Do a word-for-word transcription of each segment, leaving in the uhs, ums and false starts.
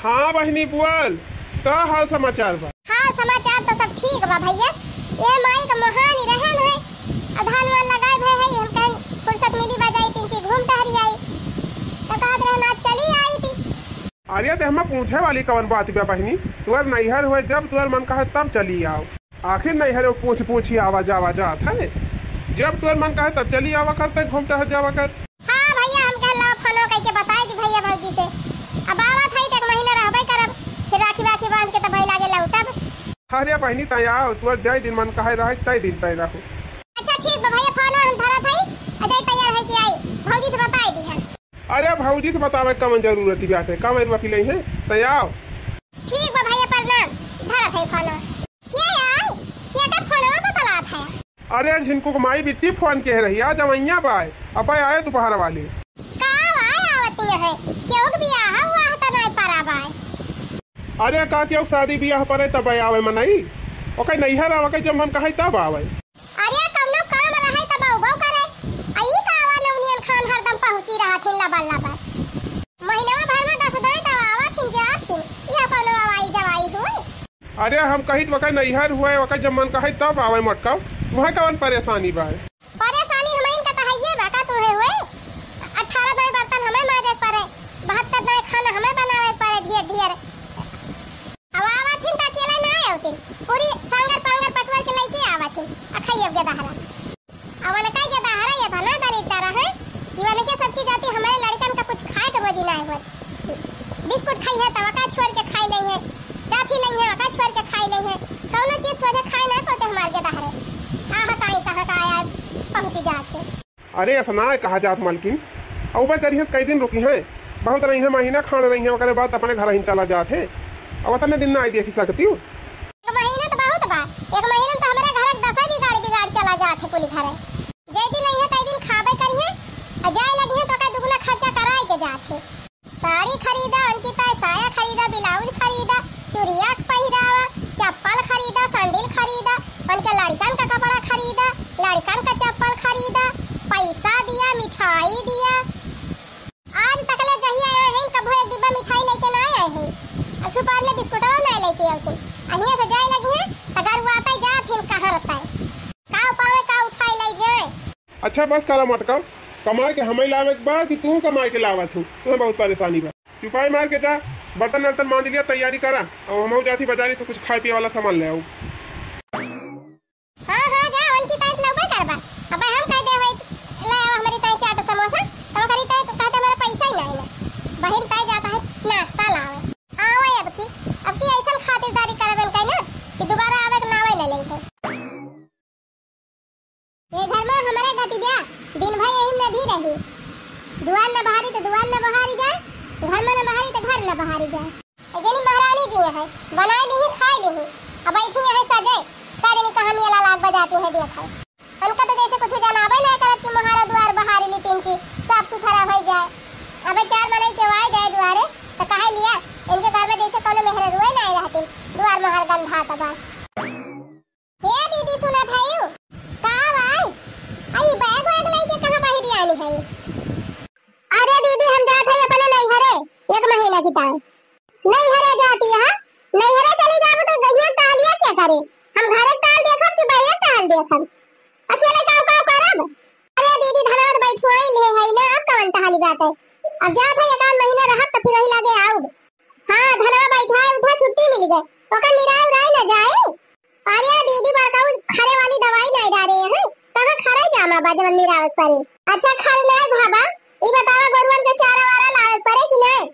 हाँ बहिनी बोल, का हाल समाचार बा? हाल समाचार तो सब ठीक बा भइया। ये माई का मोहानी रहन है, आ धान वान लगाए भए है, हम कहेन फुर्सत मिली बा जाई तीन ची घूम टहरी आई, तो कहत रहन आज चली आई थी। अरे ते हमें पूछे वाली कवन बात बा बहिनी, तुअर नैहर हुए जब तुअर मन कहे तब चली आओ। आखिर नैहरे पूछ पूछ ही आवा जावा जात है। जब तोर मन कहे तब चली आवा कर, तै घूम टहर जावा कर। हाँ भइया, हम कह लाओ फोनो कइके बताए दी भइया भौजी से। अब आवत है तो एक महीना रहबे करब, फिर राखी वाखी बांध के तब भाई लागे लौटब। अरे बहिनी तै आओ, तोर जय दिन मन कहे रहे तय दिन तय रहो। अच्छा ठीक बा भइया, फोनो हम धरत है, अजय तैयार है कि आई, भौजी से बताए दी है। अरे भौजी से बतावे कवन जरूरत बाटे, कवन वकील है, तै आओ। ठीक बा भइया, प्रणाम। धरत है फोनो। के यार? के का फोनवा बतलात है? अरे झिनकू के माई बिट्टी फोन के रही, आज अवैया बाय, अबे आए दोपहर वाली। का बाय आवत है? केहू के बियाह हुआ है त नहीं परा बाय। अरे का केहू के शादी बियाह परे तब आवे मनई, ओके नैहर आवे के जब मन कहे तब आवे। अरे कौनो काम रहे तब आउबो करे, आ ई का आवा नौनियन खान हरदम पहुँची रहत हिन लबल लबल। महीनवा भर में दस दिन तब आवत हिन जात हिन, यह कौनो आवाई जवाई हुए? अरे हम कहित वकै नैहर हुए, वकै जब मन कहै तब आवै मोटका, तुहै कवन परेशानी बा? परेशानी हमैन का त हइये बा, का तुहै हुए? अठारह दाई बर्तन हमें माजे परे, बहत्तर दाई खाना हमें बनावे परे ढेर ढेर। अब आवत हिन त अकेले ना आवतिन, पूरी सांगर पांगर पटवर के लइके आवत हिन, अखैया के दहरा। अब उनका के दहरा ये था ना दलित रहे कि उनके सबकी जाति हमारे लड़कन का कुछ खाए के रोजी ना होत। बिस्कुट खाई है तो वका छोड़ के खाई लेई है, टॉफी लेई है वका छोड़ के खाई लेई है, कौनो चीज सोझे खाए ना पौते हमारे के दहरे। आह काई कहाँ का आया पहुँची जाके। अरे ऐसा ना कहा जात मालकिन, अउबे करिहैं कई दिन रुकिहैं, बहुत रहिहैं महीना खान रहिहैं, ओकरे बाद अपने घर ही चला जात है। अब अतने दिन ना आई देखी सकती हूँ। एक महीना तो बहुत बा, एक महीना में तो हमारे घर के दशा बिगाड़ बिगाड़ चला जात है कुल घर। जय दिन रहिहैं तय दिन खाबे करिहैं, और जाए लगिहैं तो का दुगुना खर्चा कराए के जात है। साड़ी खरीदा, उनकी ताई साया खरीदा, ब्लाउज खरीदा, चुरिया पहिरावा, चप्पल खरीदा, सैंडल खरीदा, उनके लड़कन का कपड़ा खरीदा, लड़कन का चप्पल खरीदा, पैसा दिया, मिठाई दिया। आज तकले जहिया आए हैं, कभो एक डिब्बा मिठाई लेके ना आए हैं। अब छुपार ले बिस्कुटवा ना लेके आते। अहिया से जाए लगिहैं, त घर वो आता है, जात हैं, कहाँ रहता है? का पावे, का उठाए ले जाए? अच्छा बस करा मटका, कमाए के हमें लावे के बा कि तू कमाए के लावत हूँ? तुम्हें बहुत परेशानी बा। चुपाई मार के जा, बर्तन वर्तन मांज लिया, तैयारी करा, और हम जाती बाजारी से कुछ खाए पिए वाला सामान ले आओ। हाँ, हाँ, जा, उनकी ताई लौबे करबा। अब हम कह दे भाई, ले आओ हमारी ताई चाट समोसा, तो ओकरी ताई तो कहते हमारा पैसा ही नहीं है। बहिन ताई जाता है नाश्ता लावे। आवे अब की, अब की ऐसन खातिरदारी करबे न कहीं ना कि दोबारा आवे के नावे न लेंगे। ये घर में हमारे गति ब्या, दिन भर यही नदी रही। दुआर न बहारी तो दुआर न बहारी जाए, घर में न बहारी तो घर न बहारी जाए। जनी महारानी जी हैं, बनाए लीही, खाए लीही, अब बैठी हैं सजे, का जनी कहाँ मेला लाग बजाती हैं, देख है। उनका तो जैसे कुछ जनाबे ना करत कि मोहारा दुआर बहारी ली, तीन चीज साफ सुथरा हो जाए। अबे चार मनई के वाई जाए दुआरे, तो कहे लिया, इनके घर में जैसे कौनो मेहररुए ना रहती, दुआर मोहार गंधा तबा। ए दीदी, सुनत हयू? का बा? आ, ई बैग वैग लइके कहाँ बाहिर आनी है? अरे दीदी, हम जात हई अपने नैहरे, एक महीना की ताई। नैहरे जाती है? नैहरे चली जाबो तो गइया टहलिया क्या करे? हम घरे टहल देखब कि बहिया टहल देखब? अकेले का, का करब? अरे दीदी, धनवा तो बैठवाई ले है ना, अब कवन टहली बात है? अब जात है, एक आध महीना रहब तो फिर वही लगे आउब। हाँ, धनवा बैठाए उठा छुट्टी मिल गए, ओकर निराय उराय न जाए। अरे दीदी, बड़काऊ खरे वाली दवाई नहीं डारे हैं, तब खरे जामा बा जवन निरावत परे। अच्छा, खर नहीं भाबा, ई बतावा, गोरुअन के चारा वारा लावे परे कि नहीं,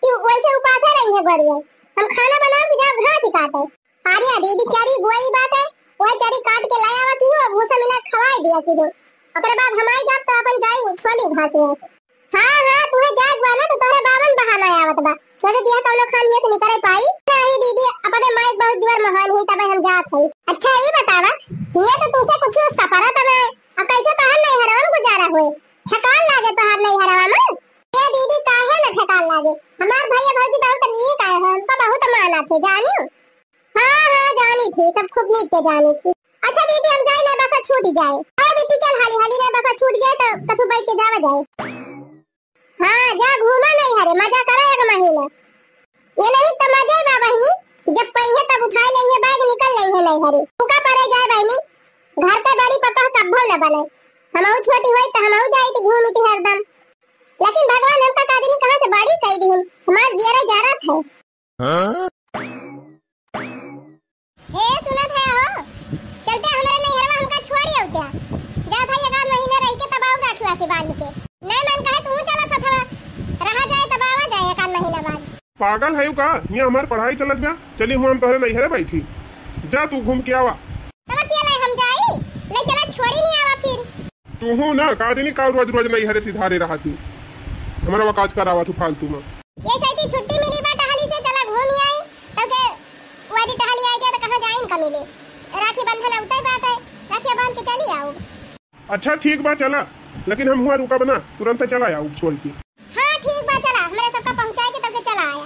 कि वैसे उपासे रही है गोरुअन? हम खाना बनाओ कि जाओ घास ही काटे? अरे दीदी, चरी गोई बाटे, वह चरी काट के ले आवा की हो, भूसा मिला के खवाई दिया की हो। ओकरे बाद हम आई जाब तो अपन जाई छोली घास में। हाँ, हाँ, तुहे जाए के बा ना, तो तोहरे बावन बहाना आवत बा। सोचे दिया कौनो खान हिये से निकरे पाई। नहीं दीदी, अपने माई बहुत जीवन महान ही, तबे हम जात हई। अच्छा, ई बतावा, हिये तो तुसे कुछ सपरा तबे, अब कैसे तहर नैहरवा में गुजारा होए? थकान लागे तोहर नैहरवा में? ए दीदी, काहे न थकान लागे? हमार भैया भौजी बहुत नीक आए हैं, हमको बहुत मानत है, जानियो। हाँ, हाँ, जानी थी, सब खूब नीक के जानी थी। अच्छा दीदी, हम जाए ना, बसा छूट जाए। अरे बिट्टी, चल हाली हाली ना, बसा छूट जाए तो कथू बैठ के जावा जाए। हाँ, जा घूमा नैहरे, मजा करा एक महीना। ये नहीं नहीं हरी। तुका परे जाए बहिनी, घर के बड़ी पतोह कब्बो न बने। हमहू छोटी होई त हमहू जाइत घूमित हरदम। लेकिन भगवान हमका का जानी कहाँ से बड़ी कई दिहिन। हमार जियरा जरत है। हाँ? हे सुनत है हो, चलते हमरे नैहरवा हमका छोड़ी आउते। जात है एक आध महीना रह के तब आउब राखी वाखी बांध के। नहीं मन कहे तू चला सथवा, रहा जाए तब आवा जाए एक आध महीना बाद। पागल है का? हियाँ हमार पढ़ाई चलत बा, चली हुआ हम तोहरे नैहरे बैठी। जा तू घूम के आवा। तब अकेले हम जाई, ले चला छोड़ी नहीं आवा फिर। तू हूँ ना, का जानी का रोज रोज नैहरे सिधारे रहा तू। हमारा वकाज करावा तू फालतू में। ये सैती छुट्टी मिली बा टहली से, चला घूम आई। तब के वादी टहली आई जाए तो कहाँ जाइन का मिले। राखी बंधन अउते बाटे, राखिया बांध के चली आउब। अच्छा ठीक बा चला, लेकिन हम हुआ रुकब ना, तुरंत चला आउब छोड़ के। हाँ ठीक बा चला, हमरे सबका पहुँचाए के तब के चला आया।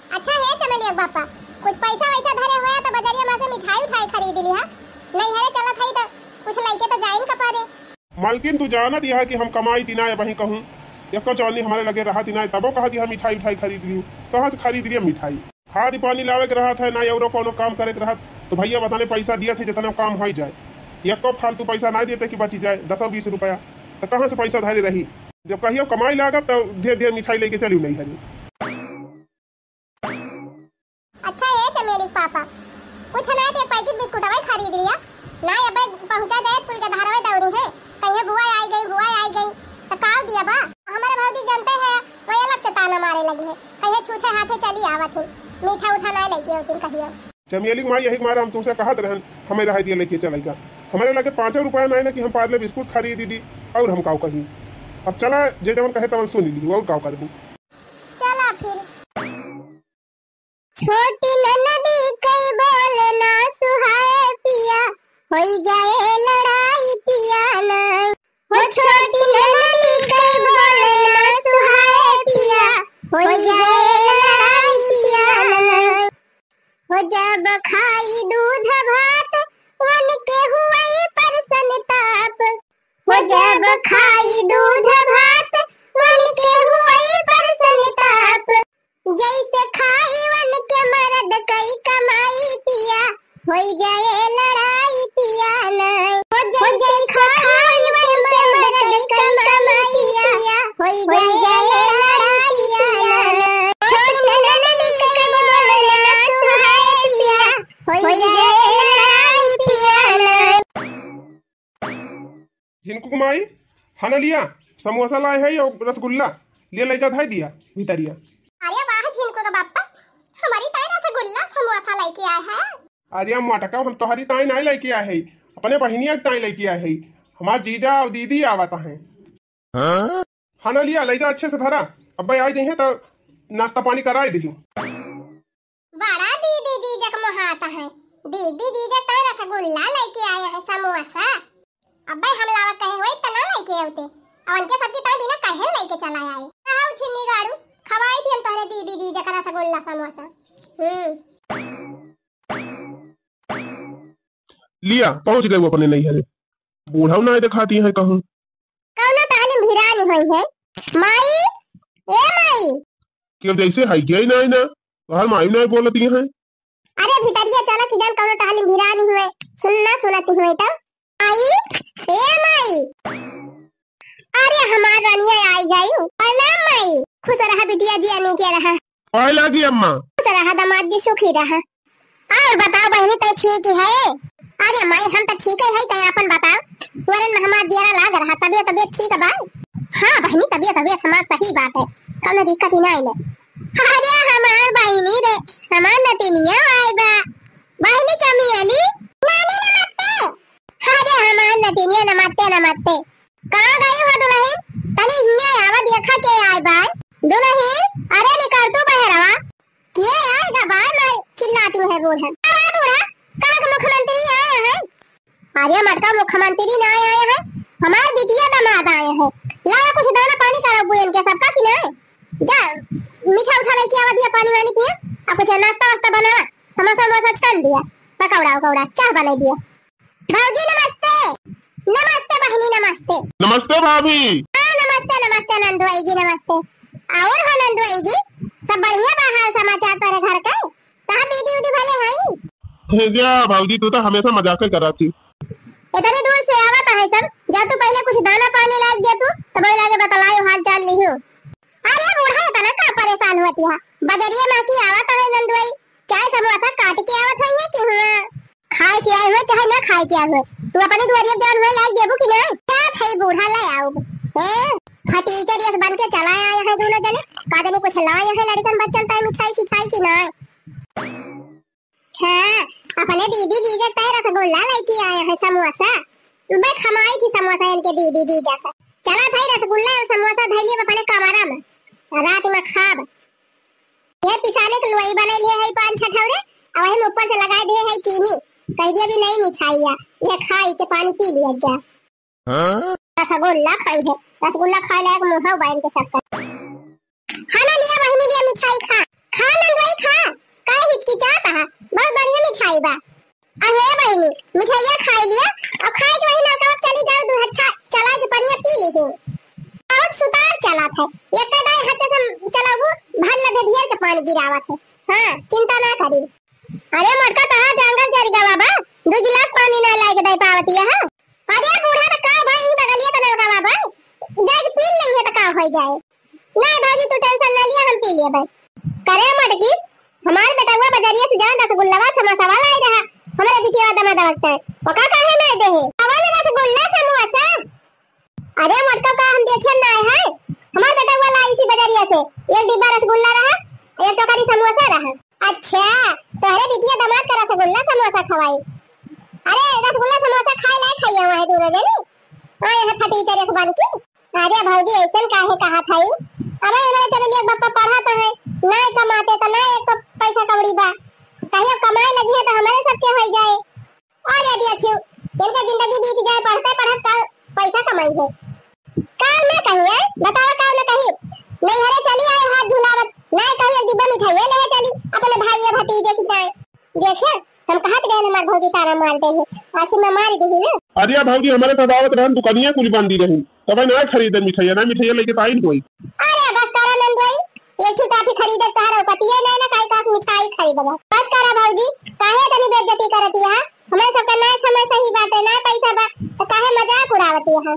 अच्छा हे चमेलिया के बापा, कुछ पैसा वैसा धरे होया तो बजरिया में से मिठाई उठाई खरीद लिहा। नैहरे चलत हई तो कुछ लइके तो जाइन का परे। मालकिन, तू जानत यह कि हम कमाई तिनाए वहीं कहूँ, एको चौनी हमारे लगे रहा तिनाए, तबो कहा दिया मिठाई उठाई खरीद लिहू। कहाँ से खरीद लिया मिठाई? खाद पानी लावे के रहत है, ना औरो कोनो काम करे के रहत, तो भैया बताने पैसा दिया थे जितना काम हो जाए। एको फालतू पैसा ना देते कि बची जाए दसों बीस रुपया, तो कहाँ से पैसा धरे रही? जब कहियो कमाई लागब तो ढेर ढेर मिठाई लेके चली नहीं हरी। अच्छा हे चमेली के पापा, कुछ ना तो एक पैकेट बिस्कुट अबे खरीद लिया ना, अबे पहुँचा जाए कुल के धारवे दौरी है, कहीं बुआ आई गई, बुआ आई गई, तो काव दिया बा? हमारे भौजी जानते हैं, वो अलग से ताना मारे लगी है, कहीं छूछे हाथे चली आवत है, मीठा उठा ना लेके होती कहियो। चमेली के माई यही के मारे हम तुमसे कहत रहन, हमें रह दिया लेके चलेगा। हमारे लगे पाँचों रुपया नहीं ना कि हम पार्ले बिस्कुट खरीद दी और हम काव कही। अब चला जे जवन कहे तवन सुन ली और काव करबू। चला फिर। छोटी ननदी कई बोल ना सुहाए पिया, होई जाए लड़ाई पिया ना। हो छोटी ननदी कई बोल ना सुहाए पिया, होई जाए लड़ाई पिया ना। हो जब खाई दूध भात, वन के हुई पर संताप। हो जब खाई दूध भात, वन के हुई पर संताप। जैसे खाई वन के मरद कई कमाई पिया, होई जाए लड़ाई पिया ना। हो जैसे खाई वन के मरद कई कमाई पिया, होई जाए लड़ाई पिया ना। छोट ननद कई बोल ना सुहाए पिया, होई जाए लड़ाई पिया ना। झिनकू के माई, हना लिया, समोसा लाए है और रसगुल्ला, लिया ले जा धाई दिया भीतरिया। अरे वाह झिनकू का बापा, हमारी ताई रसगुल्ला समोसा लेके आए है। अरे मोटका, हम तोहरी ताई नाई लेके आए है, अपने बहिनिया के ताई लेके आए है। हमार जीजा और दीदी आवत है। हाँ? हना लिया, ले जा अच्छे से धरा, अब्बे आ जाइए तो नाश्ता पानी कराए दिही। बड़ा दीदी जीजक मोहात है। दीदी जीजक तो रसगुल्ला लेके आए हैं, समोसा। अब्बे हम लावा कहे होई त ना लेके आउते। और उनके सब्जी तो बिना कहे लेके चला आए। कहा छिन्नी गाड़ू, खवाई थी हम तोहरे दीदी जीजक रसगुल्ला समोसा। हम्म। लिया, पहुँच गए वो अपने नैहरे। बूढ़ा ना दिखाती है कहूँ। कौनो टहली भिरानी होई है। माई, ए माई। क्यों जैसे है क्या ही ना, ना। बाहर माई ना बोलती है। अरे भितरिया चला कि जान कौनो टहली भिरानी हुए। सुनना सुनती हुए तो। माई, ए माई। अरे हमार रानिया आई गई। प्रणाम माई। खुश रहा बिटिया जी, आने के रहा। पाए लागी अम्मा। खुश रहा दामाद जी, सुखी रहा। और बताओ बहिनी, तै ठीक ही है? अरे माई, हम तो ठीक ही है, तै आपन बताओ। तोरे में हमार जियरा लाग रहा, तबियत, तबियत ठीक बा? हाँ बहिनी, तबियत, तबियत हमार सही बात है, कौनो दिक्कत ही नहीं है। अरे हमार बहिनी रे, हमार नतिनिया आए बा। बहिनी चमेली, नानी नमस्ते। अरे हमार नतिनिया नमस्ते, नमस्ते। कहाँ गई हो दुल्हन? तनी हियाँ आवा, देखा के आए बा। दुल्हन, अरे निकल तू बहरवा। के आए गा बार बार चिल्लाती है बूढ़ा। अरे बूढ़ा, कहाँ के मुख्यमंत्री आए हैं? अरे मटका, मुख्यमंत्री ना आए हैं, हमार बिटिया दामाद आए हैं। लावा कुछ दाना पानी करा बुएन के सबका कि नहीं? जा, मीठा उठा लेके आवा दिया, पानी वानी पिया, और कुछ नाश्ता वास्ता बनावा, समोसा वमोसा छान दिया, पकौड़ा उकौड़ा, चाह बनाई दिया। भौजी नमस्ते। नमस्ते बहिनी, नमस्ते। नमस्ते भाभी। हाँ, नमस्ते, नमस्ते नंदुआई जी, नमस्ते। और हो नंदुआई जी, सब बढ़िया बा हाल समाचार तोरे घर के? कहाँ दीदी उदी भले हई? हे जा भौजी, तू तो हमेशा मजाक करत ही। इतनी दूर से आवत है सब, जा तू पहले कुछ दाना पानी लाग दिया तू, तब लागे बतलायो हाल चाल लिहो। अरे बूढ़ा, इतना का परेशान होती है? बजरिया में की आवत है नंदुई, चाय समोसा काट के आवत है कि हुआ खाए के आए हुए चाहे ना खाए के आए हुए, तू अपने दुआरिया पे जौन हुए लाग देबू कि ना? क्या खाई बूढ़ा ले आउब? ए, फटीचर यस बन के चला आए हैं दोनों जने, का जने कुछ लाए हैं लड़कन बच्चन ताई मिठाई सिठाई कि ना? हाँ, अपने दीदी जीजा ताई रसगुल्ला लेके आए हैं समोसा, बे खमाई थी समोसा इनके दीदी जीजा का। चला भाई रसगुल्ला और समोसा धैलिए अपने कमरा में, रात में खाब। ये पिसाने के लोई बनल है, है पाँच छह ठौरे, और वही में ऊपर से लगाए दे है चीनी। कह दिया भी नहीं मिठाई है, ये खाई के पानी पी लिया जा। हाँ? रसगुल्ला खाई है, रसगुल्ला खाए लायक मुंह बा इनके सबका। हाँ ना लिया बहिनी लिया मिठाई खा, खा नंदोई खा, काहे हिचकिचात है, बहुत बढ़िया मिठाई बा। अरे बहिनी, मिठाइया खाई लिया, अब खाए के वही नलका चली जाओ, दू हट्ठा चला के पनिया पी ली ही। बहुत सुतार चलत है, एक दाई हाथ से चलाबू, भर लगे ढेर के पानी गिरावत है। हाँ, चिंता ना करी। अरे मोटका, कहाँ जंगल जर गवा बा, दू गिलास पानी ना लाए के दे पावती है। अरे बूढ़ा, तो का भाई, इन बगलिया तो नलका बा, जाके पी लेंगे तो का हो जाए। नहीं भौजी, तू tension ना लिया, हम पी लेबे। करे मटकी, हमार बेटवा बजरिया से जौन रसगुल्लावा समोसावा लाई रहा, हमरे बिटिया दमा दमकते हैं। ओका काहे नहीं दे है? अवन रसगुल्ला समोसा। अरे मटका का हम देखे ना है, हमार बेटवा लाई इसी बजरिया से। एक डिब्बा रसगुल्ला रहा, एक टोकरी समोसा रहा। अच्छा, तोहरे बिटिया दामाद का रसगुल्ला समोसा खवाई। अरे रसगुल्ला समोसा खाए लायक है यहाँ है दोनों जने। हाँ, यहाँ फटी के रख बन की। अरे भौजी, ऐसन काहे कहा था यू? अबे हमारे चमेलिया के बापा पढ़ा तो है, ना कमाते तो ना एक तो पैसा कौड़ी बा, कहियो कमाए लगी है तो हमारे सबके हो जाए। अरे देखियो, इनका जिंदगी बीत जाए, पढ़ते पढ़त का पैसा कमाई है। का ना कही है, बताओ का ना कही। नहीं हरे चली आए हाथ झुलावत, ना कही एक डिब्बा मिठाई ले चली अपने भाई या भतीजे के जाए। देखे, हम कहत गए हमार भौजी तारा मार दे है, आखिर में मार दे है ना। अरे भौजी, हमारे सब आवत रहन, दुकानिया कुल बंदी रही, तब ना खरीदन मिठाइया, ना मिठाइया लेके तो आई कोई। अरे बस करा नंदोई, एक ठो टाफी खरीदे तोहरा औकातिये ना, ना काई कास मिठाई खरीदबा। बस करा भौजी, काहे इतनी बेइज्जती करती है? हमें सबका ना समय सही बाटे, ना पैसा बा, तो काहे मजाक उड़ावती है?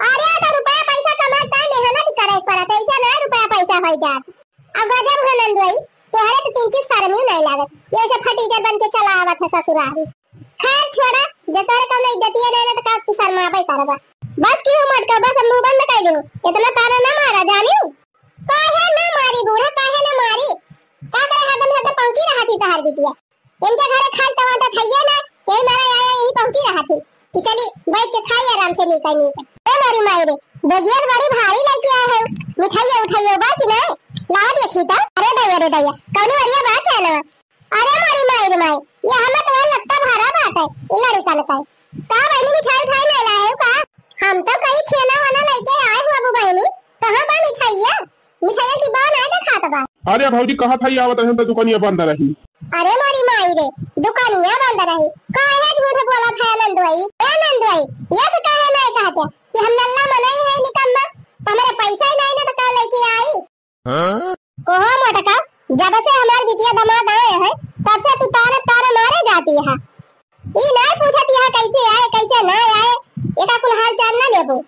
अरे तो रुपया पैसा कमाता मेहनत करे पड़त, ऐसा ना रुपया पैसा हो जात। अब गजब हो नंदोई, तोहरे तो किंचित शर्म ही नहीं लागत, ये ऐसे फटीचर बन के चला आवत है ससुरारी। खैर छोड़ा, जे तोरे कौनो इज्जतिये नहीं ना तो का तू शर्माबे करबा। बस की हो मटका, बस अब मुंह बंद कर लो, इतना ताना ना मारा जानियो। काहे ना मारी बूढ़ा, काहे ना मारी? का करे हरदम हरदम पहुंची रहा थी तहार बिटिया। इनके घरे खाए टमाटर खाइए ना, यही मारा आया यही पहुंची रहा थी कि चली बैठ के खाई आराम से नीका नीका। ए मारी माई रे, बेगिया तो बड़ी भारी लेके आए है, मिठाइया उठाइया बा कि ना? ला देखी तो। अरे दैया रे दैया, कौनी वरिया बा चैनवा? अरे मारी माई रे माई, ये हमें तो लगता भरा बाटे, ई लड़िकन का। का बहिनी मिठाई उठाई नहीं लाए हो का? हम तो कई छेना वाना लेके आए हो बाबू बहिनी, कहाँ बा मिठाइया? मिठाइया की बा नहीं देखात बा। अरे भौजी, कहा था ये आवत रहन तो दुकानिया बंद रही। अरे मारी माई रे, दुकानिया बंद रही, काहे झूठ बोला था नंदोई? ए नंदोई, ये से काहे नहीं कहते कि हम नल्ला मनई है निकम्मा, हमारे पैसा ही नहीं ना तो का लेके आई? हाँ? ओहो मोटका, जब से हमार बिटिया दामाद आए हैं, तब से तू ताना ताना मारे जाती है। ई नाय पूछत यहाँ कैसे आए, कैसे ना आए, एका कुल हाल चाल ना लेबो।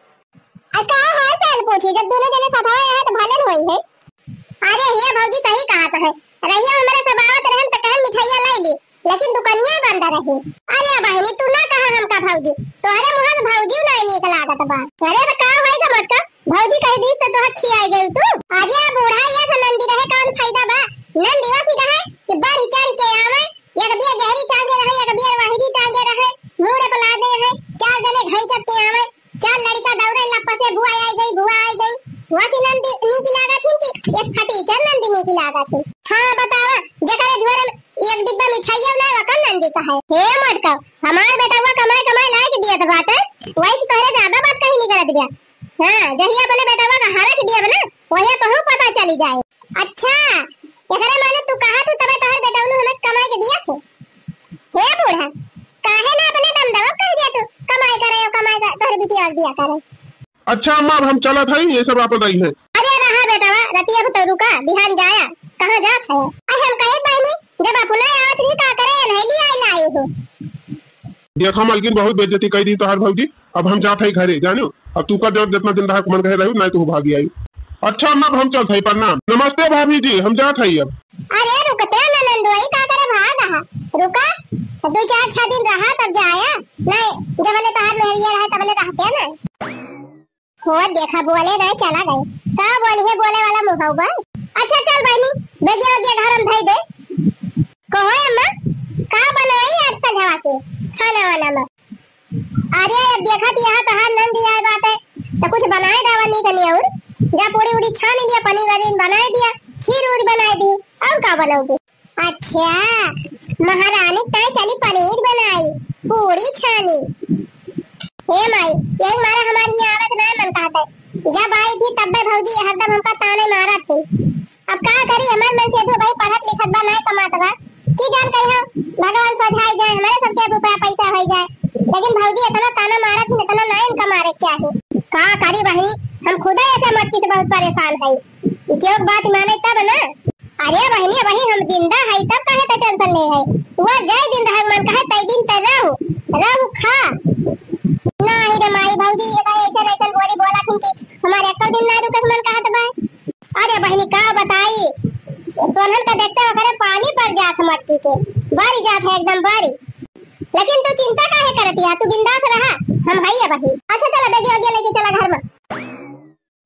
आ का हाल चाल पूछी, जब दोनों जने सधावे हैं तो भले न होई है। अरे हे भौजी सही कहा तो है, रहिया हमारे सब आवत रहन तो कहन मिठाइया ले ली, लेकिन दुकानिया बंद रही। अरे बहिनी, तू ना कहा हमका भौजी, तोहरे मुँह से भौजी ना नीक लागत बा। अरे तो का होई गा मोटका, भौजी कह दीस तो तोहर खियाई गई तू। अरे बूढ़ा, ये से नंदी रहे कौन फायदा बा? नंदी वसी रहे कि बढ़ चढ़ के आवे, एक बिया गहरी टांगे रहे, एक बिया वाहिरी टांगे रहे, मूड़े पर लादे रहे, चार जने घई चढ़ के आवे, चार लड़का दौड़े लपसे, बुआ आई गई, बुआ आई गई। वसी नंदी नीक लागत हिन कि ये फटीचर नंदी नीक लागत हिन? हाँ बतावा, जेकरे झोरे में एक डिब्बा मिठाइया ना, वकर नंदी कहे। हे मोटका, हमार बेटवा कमाए कमाए लाए के दियत बाटे, वही से तोहरे ज्यादा बात कही निकलत बिया। हाँ, जहिया अपने बेटवा का हरक दियब ना, वहिया तोहू पता चली जाए। अच्छा, एकरे माने तू कहा तू तबे तोहर बेटवनू हमें कमाए के दिया थे? हे बूढ़ा, काहे ना अपने दम दबा कह दिया तू, कमाए करे, कमाए करे, तोहरे बिटिया के दिया करे। अच्छा अम्मा, अब हम चलत हई, ये सब आपन रही है। अरे रहा बेटवा, रतिया भर तो रुका, बिहान जाया, कहाँ जात है? अरे हम कहे बहिनी, जब अपना आवत रही का करे, अनहैली आई लाई हो। देखा मलकिन, बहुत बेइज्जती कइ दी तोहार भौजी। अब हम जात है घरे, जानो। अब तू कर जब जितना दिन रहा मन कहे रहू, नहीं तो भागी आई। अच्छा अम्मा, अब हम चलत है, प्रणाम। नमस्ते भाभी जी, हम जात है अब। अरे रुकते ना नंदुआई, का करे भाग रहा? रुका, दो चार छह दिन रहा तब जाया। नहीं, जब ले तोहार मेहरिया रहा तब ले रहते ना। हो देखा, बोले नहीं चला गए। का बोली है बोले वाला मुँह बा। अच्छा चल बहिनी, बेगिया बेगिया घर हम धई दे। कहो अम्मा, का बनाई आज संझवा के खाना वाना में? अरे अब देखा त यहाँ तोहार नंद आए बाटे, तो कुछ बनाए दावा नहीं कनी और। जा पूड़ी उड़ी छान दिया, पनीर वनीर बनाए दिया, खीर उर बनाए दी, और का बनाओगे? अच्छा, महारानी ताई चली पनीर बनाई, पूड़ी छानी। हे माई, यही मारे हमारे यहाँ आवे के नाय मन कहत है। जब आई थी तब्बे भौजी हरदम हमका ताने मारा थी। अब का करी, हमार मन से तो भाई पढ़त लिखत बा, नाय कमात बा। की जान कही हम, भगवान सोझाई जाए, हमारे सबके रुपया पैसा हो जाए। लेकिन भौजी इतना ताना मारा थी, इतना नाय इनका मारे के चाही। का करी बहिनी, हम खुदा ऐसे मटकी से बहुत परेशान है। ई केहू के बात माने तब ना। अरे बहिनी, वही हम जिंदा हई, तब काहे का tension ले है? वो जय दिन रहे मन कहे, तय दिन तय रहू, रहू खा। नाही रे माई, भौजी, ये तो ऐसे वैसन बोली बोला थी कि हमारे एको दिन ना रुके के मन कहत बा। अरे बहिनी, का बताई, तोहन का देखते ओकरे पानी पर जात है मटकी के, बारी जात है एकदम बारी। लेकिन तू चिंता काहे करत या, तू बिंदास रहा, हम हई बहिनी। अच्छा चला, बेगी ओगी लेके चला घर में।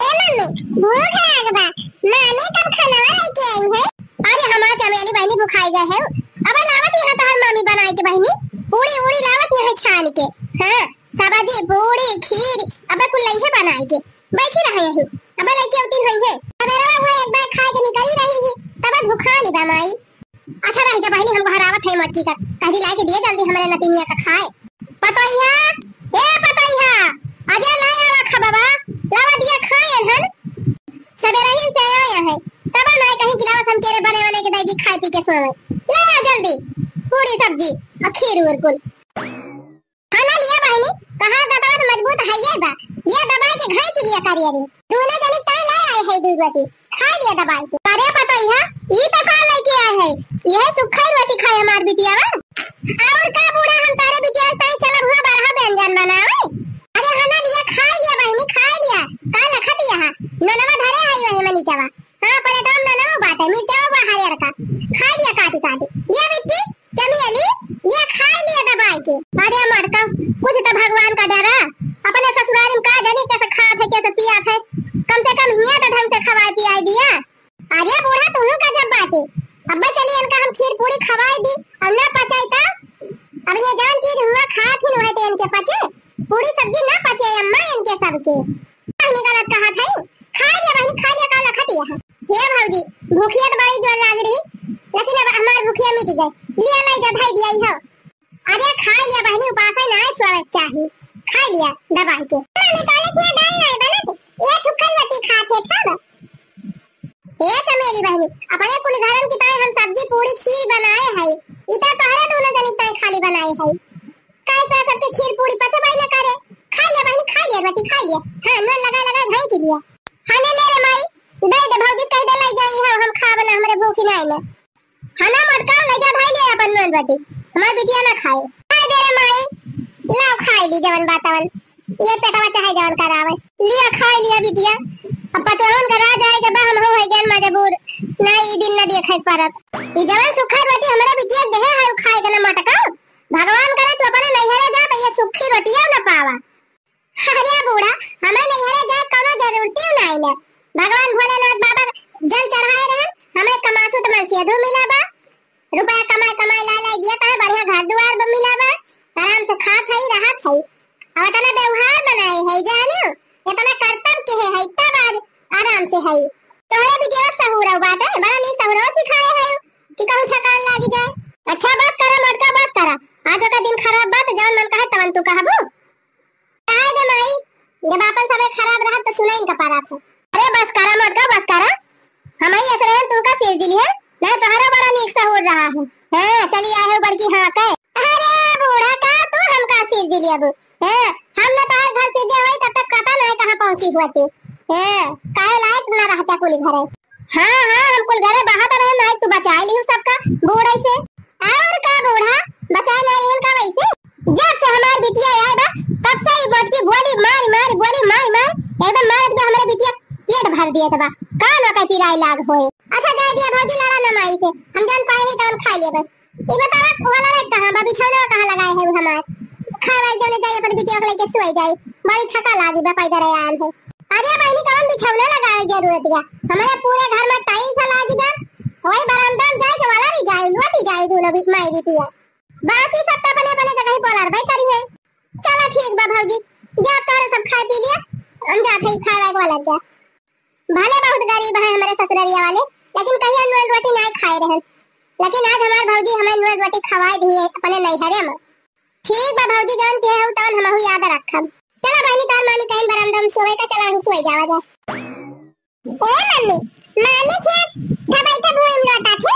ए मम्मी, भूख लाग बा। मामी कब खानवा लेके आई है? अरे हमार चमेली बहिनी भुखाई गए है। अब लावत यहाँ तोहर मामी बनाई के बहिनी। पूड़ी उड़ी लावत यहाँ छान के। हाँ, सब्जी, पूड़ी, खीर, अब कुल लइहे बनाई के। बैठी रहे यही। अब लइके उतिन होई है। अब एक बार खाए के निकली रही है, तब भुखा नहीं बा माई। अच्छा रह जा बहिनी, हम बहरावत है मटकी का, कहदी लाए के दिए जल्दी हमरे नतिनिया का खाए। पतोहिया, ए पतोहिया, आजा लाए आवा खा बाबा, लावा दिया खाए हन। सबेरहिन से आया है, तब ना कहीं कि लावा हम केरे बने बने के दाई दी खाए पी के सोवे। ले आ जल्दी, पूरी सब्जी, और खीर उर कुल। खाना लिया बहिनी, कहाँ दतवा तो मजबूत है ये बा। ये दबाई के घाई चिड़िया करिया रे। दूनो जनी ताई ले आए है दूध रोटी। खा लिया दबाई के। अरे पतोहिया, ई तो का लेके आए है? यह सुखल रोटी खाए हमार बिटिया बा। और का बूढ़ा, हम तारे बिटिया ताई चलब हुआ बरहा व्यंजन बनावे। अरे हना लिया, खा लिया बहिनी, खा लिया। का लखत यहाँ? नोनवा धरे है वही मनीचवा। हाँ, प्लेटवा में नोनवा बाटे, मिर्चवा बा हरियर का। खा लिया काटी काटी। ये बिट्टी, चमेली, ये खाए लिया दबाई के। अरे मटका, कुछ तो भगवान का डरा। अपने ससुरारी में का जानी कैसे खात है, कैसे पियात है। कम से कम हियाँ तो ढंग से खवाए पियाए दिया। अरे बूढ़ा, तुहू का जब बाटे। अब्बा चली इनका हम खीर पूरी खवाए दी, और ना पचाई तो? अब ये जान चीज हुआ खात ही नहीं है तो इनके पचे। पूरी सब्जी ना पचे अम्मा इनके सबके। बहिनी गलत कहा था, खा लिया बहिनी, खा लिया, का लखत यह। हे भौजी, भूखिया तो बड़ी जोर लाग रही, लेकिन अब हमार भूखिया मिट गए। लिया लाई जा भाई दिया ही हो। अरे खा लिया बहिनी, उपास है ना सोवे चाही। खा लिया दबाई के। ना निकाले किया दाल ना बनत, ये थुक्कल रोटी खा थे था बस। ए चमेली बहिनी, अपने कुल घरन की तरह हम सब्जी पूरी खीर बनाए है, इता तोहरे दोनों जनी ताई खाली बनाए है। काहे तो सबके खीर पूरी पचबे न करे। खा लिया बहिनी, खा लिया रोटी, खा लिया। हाँ, नून लगा लगा घाई लिया। हाँ, ले ले रे माई, दे दे भौजी, कह दे लाई जाई, हाँ, हम खाब ना, हमरे भूख ही नाई ना। हाँ ना, मोटका, ले जा भाई, ले अपन नून रोटी, हमार बिटिया ना खाए। दे दे रे माई, लाओ खाई ली जवन बातवन, ये पेटवा चाहे जवन करावे। लिया खाई लिया बिटिया, अब पतोहन का राज आए के बा, हम हो है गन मजबूर, ना ई दिन ना देखे परत। ई जवन सुखा रोटी हमरे बिटिया देहे है खाए के ना मोटका, भगवान करे तू अपने नैहरे जा त ये सुखी रोटिया न पावा। अरे बूढ़ा, हमें नैहरे जाए कौनो जरूरती नहीं है। भगवान भोलेनाथ बाबा जल चढ़ाए रहन, हमें कमासुत मन सेधु मिला बा, रुपया कमाए कमाए ला ला दिया, कहे बढ़िया घर दुआर ब मिला बा, आराम से खात है, रहत है। अब इतना व्यवहार बनाए है, जानियो, इतना करतब के है, है तब आज आराम से है। तोहरे भी देवक सहूर बाटे, बड़ा नीक सहूर सिखाए है कि कहूँ ठकान लाग जाए। अच्छा बस करा मोटका, बस करा, आज ओकर दिन खराब बा त जौन मन कहे तवन तू कहबू। कहे दे माई, जब आपन समय खराब रहत त सुनाइन का पारा था। अरे बस करा मोटका, बस करा, हम ही ऐसे रहन तुमका सिर दिली है, नहीं तोहरा बड़ा नीक सहूर रहा है। हैं, चली आए हो बड़की हाँ के। अरे बूढ़ा का तू हमका सिर दिली अब, हैं, हम न तोहर घर से जे होई तब तक पता नहीं कहाँ पहुँची होती। हैं, काहे लायक न रहता। कुली घरे। हाँ, हाँ, हम कुल घरे बहात रहन, आज तू बचाइ लिहू सबका बूढ़ा से। और का बूढ़ा, बचाइ नाहीं रहन का वैसे? जब से हमार बिटिया आए बा, तब से ई मोटकी गोली मारी, मारी, गोली मारी, मारी, एकदम मारत बा हमरे बिटिया पेट भर दिए बा। कान ओकर पिराए लाग होए। अच्छा, जाए दिया भौजी, लड़ा ना माई से, हम जौन पाए ही तौन खाइ लेबे। ई बतावा, वाला रे कहाँ बा? बिछौना कहाँ लगाए है उ हमार? खाए वाली जौने जाई, अपन बिटिया के लेके सोए जाई। बड़ी थका लागी बा, पैदल आयल है। अरे बहिनी, कौन बिछौना लगाए जरूरत बा? हमारे पूरे घर में tiles लागी बा। वही बरामदा में जाए के वाला रही जाए, लोटी जाए दोनों बी-, माई बिटिया। बाकी सब तो अपने अपने जगह ही बोलर भाई करी है। चला ठीक बा भौजी, जा तोहरे सब खाए पी लिया, हम जात है खाए वाए के वाला जा। भले बहुत गरीब है हमरे ससुररिया वाले, लेकिन कहिया नून रोटी नाई खाए रहन। लेकिन आज हमार भौजी हमें नून रोटी खवाए दिए अपने नैहरे में। ठीक बा भौजी, जौन कहे हऊ तौन हमहू याद रखब। चला बहिनी, तोहर मामी कहीं बरामदा में सोए का, चला हम सोए जावा जा। ए मम्मी, मामी के धबैठे भूमि लौटा थे,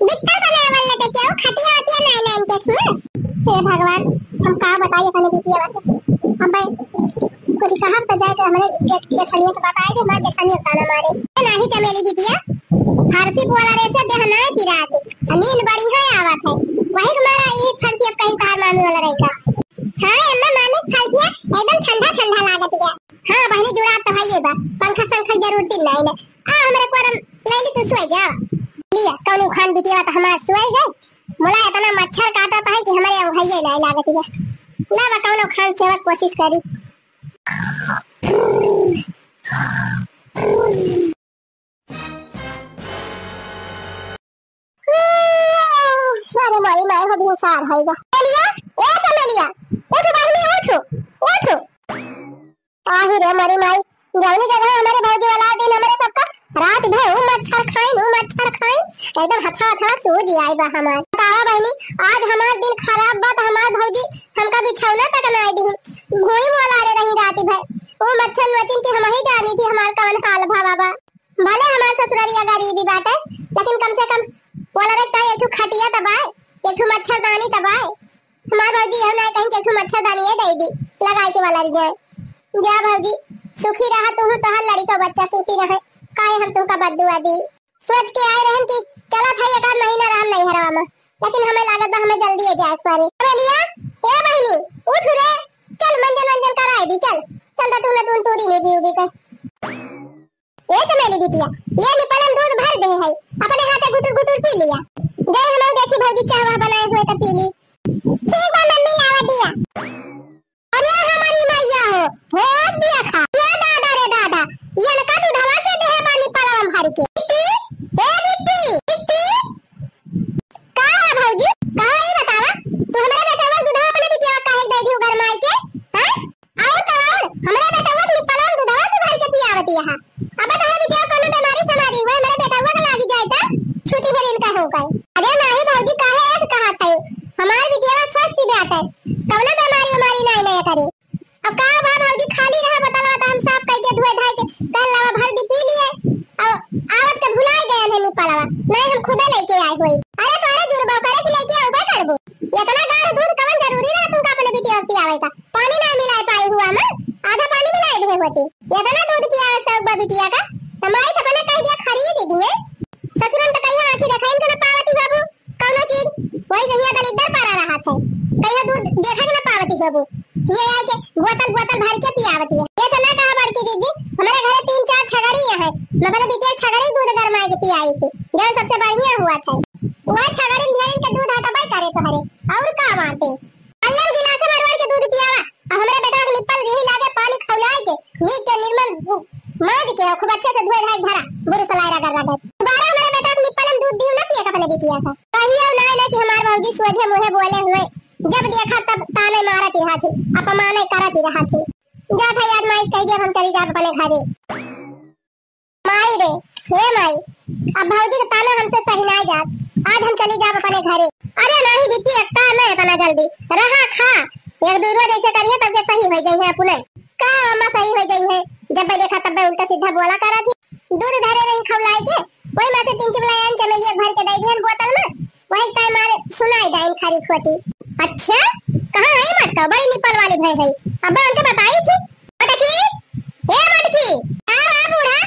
बिस्तर बनावल लगे केहू खटिया वटिया नाई नाइन के थी। हे भगवान, हम का बताई अपने बिटिया बात। अब भाई, कुछ कहब तो जाए के हमरे जे-, जेठनिया से बताए दे, हमार जेठनिया ताना मारे। ए नाही चमेली बिटिया, हरसी पोला रे से देह नाई पिरात, आ नींद बढ़िया आवत है। वही तुम्हारा ई फरसी अब कहीं तार मामी वाला रहेगा। हाँ अम्मा, मामी फरसिया एकदम ठंडा ठंडा लागत गया। हाँ बहिनी, जुड़ा तो है ये बा, पंखा संखा जरूरत ही नाई ना। आ हमरे कोरम ले ली, तू सोए जा। लिया, कौनो खान बिटिया तो हमार सोए गए। मुला इतना मच्छर काटत है कि हमरे अब भैया नाई लागत बा। ला बा, कौनो खान सेवा कोशिश करी। अरे माई, माई हो भिनसार होइगा। चमेलिया, ए चमेलिया, उठ बहिनी, उठ, उठ। आही रे मरी माई, जौनी जगह हमरे भौजी वाला दिन हमरे सबका रात भर ऊ मच्छर खाइन, ऊ मच्छर खाइन, एकदम हथवा हथवा सूज आई बा हमार। बतावा बहिनी, आज हमार दिन खराब बा त हमार भौजी हमका बिछौना तक नाई दिही, भुइँ वाला रे रही रात भर। ऊ मच्छर नोचिन के हमही जानी थी हमार कौन हाल भवा बा। भले हमार ससुररिया गरीबी बाटे, लेकिन कम से कम बोला रे का एक ठो खटिया त बाय, एक ठो मच्छरदानी त बाय। हमार भौजी हम ना कहीं के एक ठो मच्छरदानी ये दे दी, लगाए के वाला रिया। जा भौजी, सुखी रहा तू, तोहर लड़िका बच्चा सुखी रहे, काहे हम तुमका बद्दुआ दी। सोच के आए रहन कि चला भाई एक आध महीना रहम नैहरवा में, लेकिन हमें लागत बा हमें जल्दी ही जाए के पड़ी। चमेलिया, ए बहिनी, उठ रे, चल मंजन वंजन कराए दी, चल, चल दा तू ना दून तूरी नहीं भी उबी के। ए चमेली बिटिया, ये निपलन दूध भर दे है, अपने हाथे घुटुर घुटुर पी लिया। जय हम देखी भौजी चाह वाह बनाए हुए तो पी ली। ठीक बा मम्मी, लावा दिया। अरे हमारी मैया हो, हो दिया खा। ये दादा रे दादा, ये लका दूधवा के देहे बा निपलवा भर के। बिट्टी, ए बिट्टी, बिट्टी। का है भौजी? का है ई बतावा? तू हमरे बेटवा दूधवा अपने बिटिया काहे दे दियो गरमाई के? हैं? और तो और, हमरे बेटवा के निपलवा में दूधवा तू भर के पियावती है। अब तोहरे बिटिया कोनो बेमारी समारी हुए, हमरे बेटवा के लागी जाए त छुट्टी हेरिन का हो गए। अरे नाही भौजी, काहे ऐसे कहा था? हमार बिटिया स्वस्थ ही बाटे, कौनो बेमारी उमारी नाही नहीं करे। अब का बा भौजी, खाली रहा बोतलवा त हम साफ कई के धोए धाए के कल लावा भर दी पी लिए। अब आवत के भुलाए गए हैं निपलवा, नहीं हम खुदे लेके आए हुए। अरे तोहरे जुड़बो करे कि लेके आउबे करबो। इतना गाढ़ दूध कवन जरूरी रहा तुमका अपने बिटिया के पियावे का? पानी ना मिलाए पाई हुआ मैं, आधा पानी मिलाए दे होती। इतना दूध पियावे शौक बा बिटिया का, त माई से अपने कह दिया खरीद दिए। ससुरन त कहिया आँखी देखाइन के ना पावती बाबू, कौनो चीज, वही जहिया दलिद्दर पड़ा रहा थे, कहिया दूध देखे के ना पावती बाबू। ये आए के बोतल बोतल भर के पियावती है। ये तो ना कहा बड़की दीदी, हमारे घरे तीन चार छगड़ी है, मैं अपने बिटिया छगड़ी दूध गरमाए के पियाई थी, जौन सबसे बढ़िया हुआ था। वह छगड़ी ढेरिन के दूध हटबे करे तोहरे, और का बाटे? अल्लाह गिलास भर भर के दूध पियावा। अब हमरे बेटा के निप्पल दीही लागे पानी खौलाए के, नीक के निर्मल माज के खूब अच्छे से धोए धाए के धरा, बुरु सलाए रगड़ रगड़। दोबारा हमरे बेटा के निप्पल में दूध दीहू ना पिए के अपने बिटिया का। कहियो ना ना कि हमार भौजी सोझे मुँहे बोले हुए, जब देखा तब ताने मारत रहा थी, अपमाने करत रहा थी। जा था याद माइस कह दिया हम चली जाब अपने घरे। माई रे, हे माई, अब भौजी के ताना हमसे सही नाई जात। आज हम चली जाब अपने घरे। अरे नाही बिटिया, का ना इतना जल्दी? रहा खा, एक दू रोज ऐसे करिए तब के सही हो जाई है अपने। का अम्मा सही हो जाई है? जब मैं देखा तब मैं उल्टा सीधा बोला करा थी। दूध धरे रही खौलाई के, वही में से तीन चिबलायन चमेलिया भर के दे दिहन बोतल में। वही टाइम मारे सुनाई दाइन खरी खोटी। अच्छा, कहाँ है मटका? बड़ी निपल वाली भय है। अब हमके बताई थी। मटकी, ए मटकी, का बा बूढ़ा?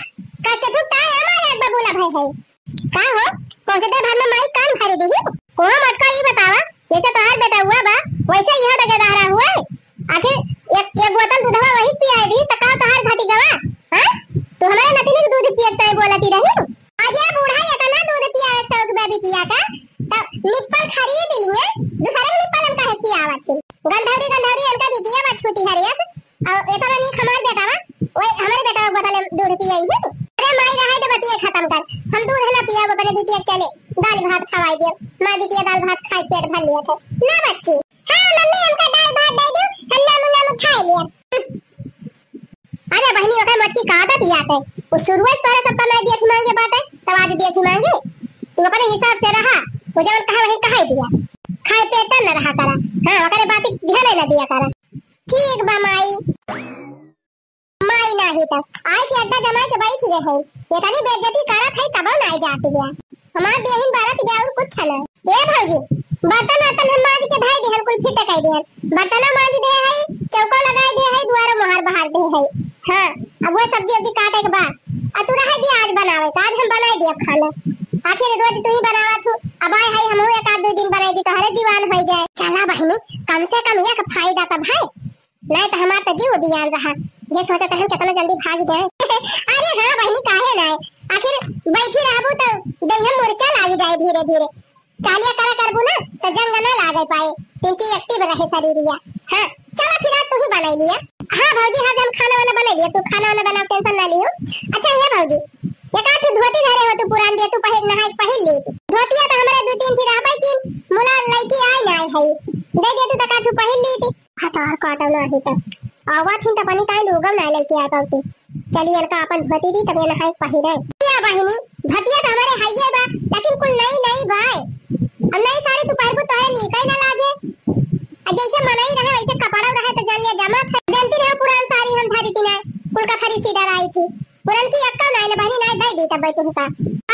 का के तू का ए है। का हो, पहुँचते भर में माई कान भरी दिही? ओ मोटका, ई बतावा, जैसे तोहार बेटउआ बा, वैसे इहाँ तक रहरा हुआ है। आखिर एक, एक बोतल दूधवा वही पियाए दी, त का तोहार घटी गवा? हाँ? तू हमारे नतिनी के दूध पिए के ताई बोलती रही? अरे बूढ़ा, इतना दूध पियावे के शौक बा बिटिया का, त निप्पल खरीद लिए, दूसरे के निप्पल हम काहे पियावत ही? गंधौरी, गंधौरी, इनका बिटिया बा छूटी हरियस, और इतना नीक हमार बेटा बा, ओए, हमरे बेटा के बोतल में दूध पियाई है। अरे माई, रहे दे, बतिये खत्म कर। हम दूध ना पियाब, अपने बिटिया के चले दाल भात खवाई दे। माई बिटिया दाल भात खाए पेट भर लिया थे। ना बच्ची। हाँ मम्मी, हमका दाल भात दे दो, हम नामू नामू खाए लिया। अरे बहिनी, ओकर मोटकी का आदत ही आते। वो शुरुए से तोरे सबका मैं देखी मांगे बाटे, तब आज देखी मांगे। तू अपने हिसाब से रहा, वो जवन कहा वही कहा दिया। खाए पेट न रहा करा। हाँ, ओकरे बात ध्यान न दिया करा। ठीक बा माई। माई नाही त आए के अड्डा जमाए के बैठ गए है। इतनी बेइज्जती करत है तबो नाही जात गया। हमार देहिन बारत गया और कुछ ना। ए भौजी, बर्तन वर्तन हम मांज के धई दिहन, कुल फिट कई दिहन। बर्तनो मांज दे है, चौको लगाए दे है, दुआरो मोहार बहार दे है। हाँ, अब वो सब्जी उब्जी काटे के बा। आ तू रहे दिया आज बनावे का, आज हम बनाए दिया खाना। आखिर रोज तू ही बनावत हूँ, अब आए है हमहू एक आध दो दिन बनाए दी, तोहरे जीवान हो जाए। चला बहिनी, कम से कम एक फायदा तब है। नहीं तो हमार तो जीव बियान रहा। ये सोचत रहन कितना जल्दी भाग जाए। अरे हाँ बहिनी, काहे ना? आखिर बैठी रहबू तो देह में मुरचा लाग जाए धीरे धीरे। चालिया करा करबू ना तो जंग ना लागे पाए। तिनची एक्टिव रहे शरीरिया। हाँ, चला फिर आज तू ही बनाई लिया। हाँ भौजी, हाँ हम खाना वाना बनाई लिया, तू खाना वाना बनाओ, टेंशन ना लियो। अच्छा ये भौजी, एक आठ धोती धरे हो तू पुरान दिया, तू पहन नहाए पहिर ली। धोतिया तो हमारे दो तीन थी रहबे की, मुला लड़की आए ना आए है, दे दे तू तो एक आठ पहिर ली थी। भतार काटो नाही त। आवत हिन त बनी ताई लोगम नाही लइके आए पावती। चली इनका अपन धोती दी, तब ये नहाए पहिरे। या बहिनी, धोतिया त हमारे हइये बा, लेकिन कुल नई नई बाय। अब नई साड़ी तू पहिरबू तोहरे नीक ही ना लागे। आ जैसे मनई रहे वैसे कपड़ा रहे त जान लिया जमा था। जानती रहे पुरान साड़ी हम धरी थी ना, कुल का खरीद सीधा रही थी। पुरन की अक्का नाही ना बहिनी, नाही दे दी तब तुमका।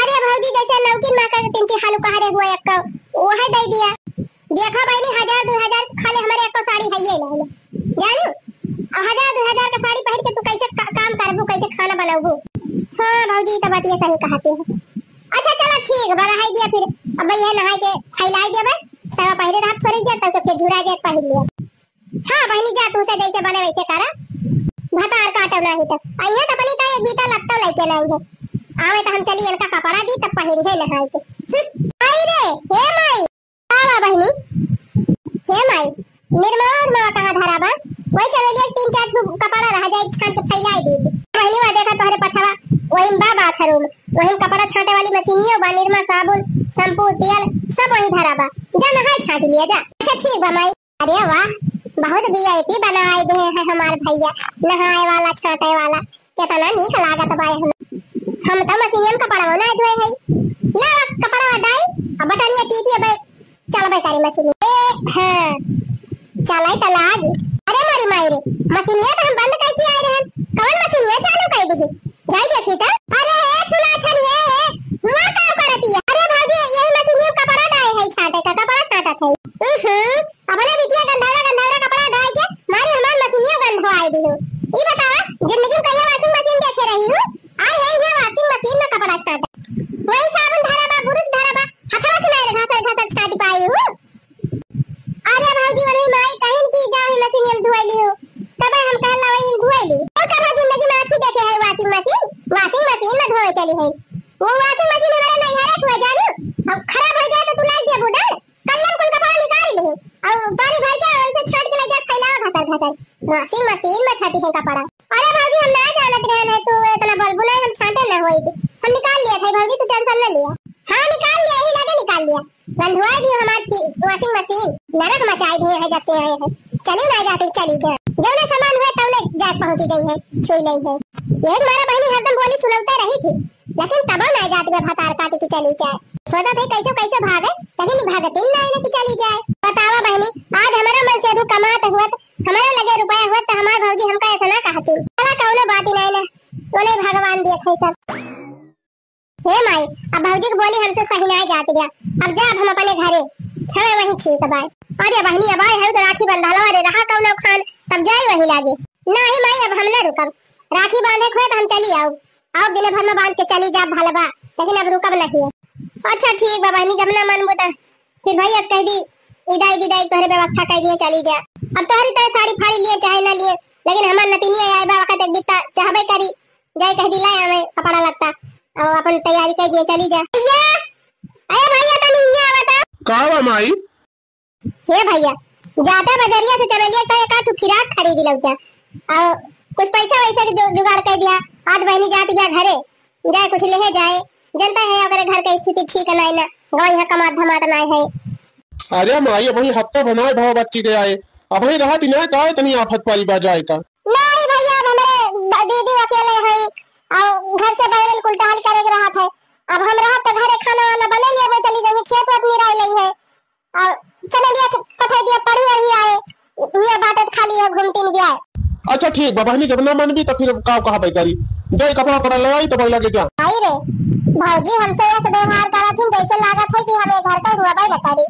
अरे भौजी जैसे नौकिन माँ का तिनची हालू कहा रे हुआ अक्का, वो है दे दिया। देखा बहिनी, हजार दो हजार खाली हमारे एको साड़ी हइये ना, ना। जानू? और हजार दो हजार का साड़ी पहिर के तू कैसे का-, काम करबू, कैसे खाना बनाबू? हाँ भौजी, ई तो बात ये सही कहते हैं। अच्छा चला ठीक बा, रहाई दिया फिर। अब ये नहाए के फैलाई दिया बा, सवा पहिरे रहत थोड़ी देर तक, फिर झुरा जाए पहिर लिया। हाँ बहिनी, जा तू से जैसे बने वैसे करा। भतार काटब नाही तो। अइहे तो अपनी ताई एक बीता लत्तो लइके नाही है। आवे तो हम चली इनका कपड़ा दी तब पहिर है नहाए के। हम्म। आई रे, हे माई। का बा बहिनी? हे माई, निरमा उरमा कहाँ धरा बा? वही चमेलिया के तीन चार ठो कपड़ा रहा जाए, छांट के फैलाई दी। बहिनी, वह देखा तोहरे पछवा, वही में बा बाथरूम, वही में कपड़ा छांटे वाली मशीनियो बा, निरमा, साबुन, शैम्पू, तेल सब वही धरा बा। जा नहाए छांट लिया जा। अच्छा ठीक बा माई। अरे वाह, बहुत वीआईपी बनाए दे है हमार भैया, नहाए वाला, छांटे वाला। केतना नीक लागत बा हम। हम तो मशीनिया में कपड़वा ना धोए हई। ला कपड़वा डाई, अब बटनिया टीपी, अब चलबे करी मशीन। ए, हाँ, चलाई त लाग। अरे मोरी माई रे, मशीनिया तो हम बंद करके आए रहन। कवन मशीनिया चालू कर दी? जाई देखी त। अरे हे छुला छन, ये है, हुआ का करती है? अरे भौजी, यही मशीनिया में कपड़ा डाए है, छांटे का कपड़ा छांटत है। उहुं, अपने बिटिया गंधौरा गंधौरा कपड़ा डाल के मारी हमार मशीनियो गंधवाए दी हो। ई बतावा, जिंदगी में कहिया washing machine देखे रही हो? आई है ये washing machine में कपड़ा छांटे। वही साबुन धरा बा, बुरुश धरा बा, हथवा से नहीं घासल घासल छांट पाई हो। अरे भौजी, वही माई कहिन की जा वही मशीनिया में धोए ली हो। तब हम कहला वही धोए ली। तो कब जिंदगी में आँखी देखे है washing machine? Washing machine में धोए चली है। वो washing machine हमारे नहीं हरे हुआ जानू। अब खराब हो जाए तो तू लाग दिया बुढ़ा। कल्लम कुल कपड़ा निकाल ली और पानी भर के वैसे छांट के ले जा फैलावा घातर घातर। Washing machine में छाटी है कपड़ा। अरे भौजी, हम ना जानत रहन है तू इतना बलबुला है, हम छांटे ना होई। हम निकाल लिया था भौजी, तू टेंशन ना लिया। हाँ निकाल लिया, यही लगे निकाल लिया। गंधवा दी हमार की washing machine, नरक मचाई दिए है जब से आए हैं। चली ना जाते चली जा, जौने सामान हुए तौने जा पहुंची गई है, छुई नहीं है। ये मारा बहनी हरदम बोली सुनौते रही थी, लेकिन तबो ना जात बे भतार काटी की चली जाए। सोचत है कैसे कैसे भागे, कभी नहीं भागतिन ना इन्हें की चली जाए। बतावा बहनी, आज हमारा मन से अधू कमात हुआ, हमारा लगे रुपया हुआ तो हमार भौजी हमका ऐसा ना कहती। चला कौनो बात ही नहीं ना, उन्हें भगवान देखे सब। हे माई, अब भौजी के बोली हमसे सही ना जात गया, अब जा अब हम अपने घरे, हमें वहीं ठीक बा। अरे बहनी अब आए है तो राखी बंधालो, अरे रहा कौनो खान, तब जाई वहीं लागे। नहीं माई, अब हम ना रुकब, राखी बांधे के हुए तो हम चली आऊ। अब दिने भर में बांध के चली जा भलवा, लेकिन अब रुकब नहीं। अच्छा ठीक बा बहिनी, जब ना मानबू त फिर भैया से कह दी, विदाई विदाई तोहरे व्यवस्था कर दिए, चली जा। अब तोहरी तय साड़ी फाड़ी लिए चाहे ना लिए, लेकिन हमार नतिनिया आए बा वक्त एक बित्ता चाहबे करी, जाए कह दी लाए आवे कपड़ा लत्ता और अपन तैयारी कर दिए, चली जा। भैया, अरे भैया तनी हियाँ आवा त। का बा माई? हे भैया, जाता बजरिया से चमेलिया का एक आध फिराक खरीद लौटा और कुछ पैसा वैसा के जो जुगाड़ कर दिया। आज बहिनी जाती बिया घरे, जाए कुछ लेहे जाए, जनता है ओकरे घर के स्थिति ठीक नाई ना, गाँव यहाँ कमात धमात नाई है। अरे माई, अबही हफ्ता भर नाई भवा बच्ची के आए, अबही रहत ही ना का इतनी आफत पड़ी बा जाए का? नहीं भैया, अब हमरे ब-, दीदी अकेले है और घर से बहरे कुल टहल करे के रहत है। अब हम रहब तो घरे खाना वाना बने लिए, चली जाइए खेत वेत निराई लई है। और चमेलिया के पठाई दिया, पढ़ी वही आए, हुए बाटे त खाली है घूमतीन भी आए। अच्छा ठीक बा बहिनी, जब ना मनबी त फिर का कहबे करी, जाई कपड़ा उपड़ा ले आई त भाई लगे जा। आई रे भौजी, हमसे ऐसे व्यवहार करत हिन जैसे लागत है कि हम ये घर का हुआ भाई न करी।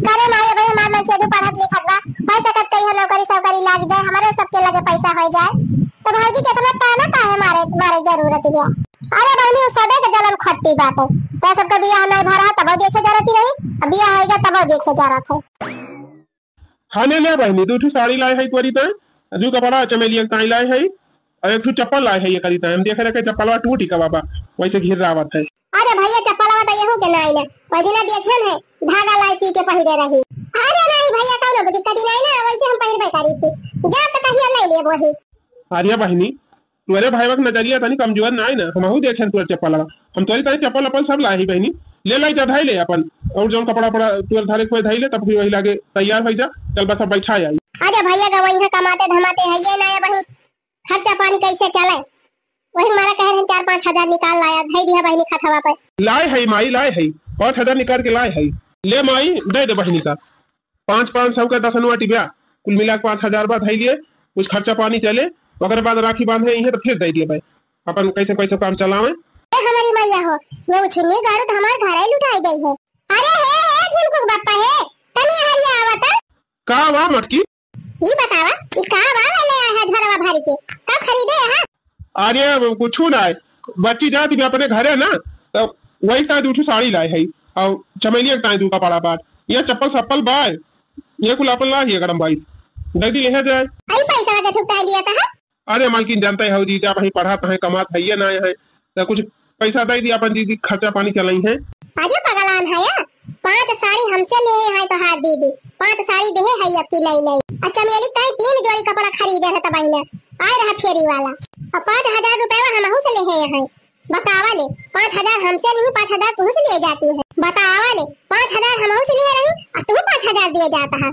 करे माई, भाई हमार मन से अभी पढ़त लिखत बा, हो सकत कहीं नौकरी सौकरी लाग जाए, हमारे सबके लगे पैसा हो जाए, तो भौजी कितना ताना काहे मारे, मारे जरूरत बा। अरे बहिनी, उ सबे के जलन खट्टी बाटे। तो सबके बियाह नहीं भरा, तबो देखे जरती रही, अब बियाह होइगा, तबो देखे जरत है। हाँ, ले, ले बहिनी, दू ठो साड़ी लाए है तोरी ताई, दू कपड़ा चमेलिया के ताई लाए है, और एक ठो चप्पल लाए है ये करी ताई। हम देखे रखे चप्पलवा टूटी का बाबा, वैसे घिर्रावत है। अरे भैया, चप्पलवा तो यहू के नाई ना, वही दिना देखे है, धागा लाई सी के पहिरे रही। अरे नहीं भैया, कौनो दिक्कत ही नहीं ना, वैसे हम पहिरबे करी थी, जा तो कहिया ले लेब वही। अरे बहिनी, तोरे भाईवा के नजरिया तनी कमजोर नाई ना, हमहू देखेन तोर चप्पलवा। हम तोरी ताई चप्पल अप्पल सब लाही बहिनी, ले लाई जा धाई ले अपन, और जौन कपड़ा उपड़ा तोर धारे कोई धाई ले, तब फिर वही लागे तैयार हो जा, चल बस अब बैठा आई। अरे भैया, गवैया कमाते धमाते है ये ना बहिन, खर्चा पानी कैसे चले? वही मारा कह रहे चार पाँच हजार निकाल लाया, धाई दिया बहिनी खतवा पे। लाए है माई, लाए है, पाँच हजार निकाल के लाए है। ले माई, दे दे बहिनी का। पाँच पाँच सौ का दस नोट बा, कुल मिला के पाँच हजार बा, धइलिए, कुछ खर्चा पानी चले, ओकरे बाद राखी बांधे इहे तो फिर दे दिए भाई, अपन कैसे कैसे काम चलावे। ए हमारी मैया हो, ये उछिन्नी गाड़ू तो हमार घर ही लुटाई गई है। अरे हे, हे झिनकुक बप्पा हे, तनी हरिया आवा त। का बा मटकी? ई बतावा, ई का बा ले आया है झोरवा भर के? का खरीदे है? अरे, अब कुछू ना है। बच्ची जात भी अपने घरे ना, तो वही ताई दू ठो साड़ी लाए है, और चमेलिया के ताई दू कपड़ा बाट, ये चप्पल सप्पल बाय, ये कुल अपन ला ही गरम बाईस, जल्दी ले जाए। आई पैसा के ठुकता दिया था। अरे मालकिन, जानते हो जीजा, वही पढ़त है, कमात है, ये ना है, तो कुछ पैसा दे दिया अपन दीदी, खर्चा पानी चलाई है। अरे पगलान है या, पाँच साड़ी हमसे ले है तो हाथ दीदी, पाँच साड़ी देहे है अब की नई नई। अच्छा मेरी ताई तीन जोड़ी कपड़ा खरीदे है तबाही ने, आए रहा फेरी वाला, और पाँच हजार रुपया हमहू से ले है। बतावा ले, पाँच हजार हमसे ली, पाँच हजार तुहू से लिए जाती है। बतावा ले, पाँच हजार हमहू से लिए रही, और तुहू पाँच हजार दिए जाता है।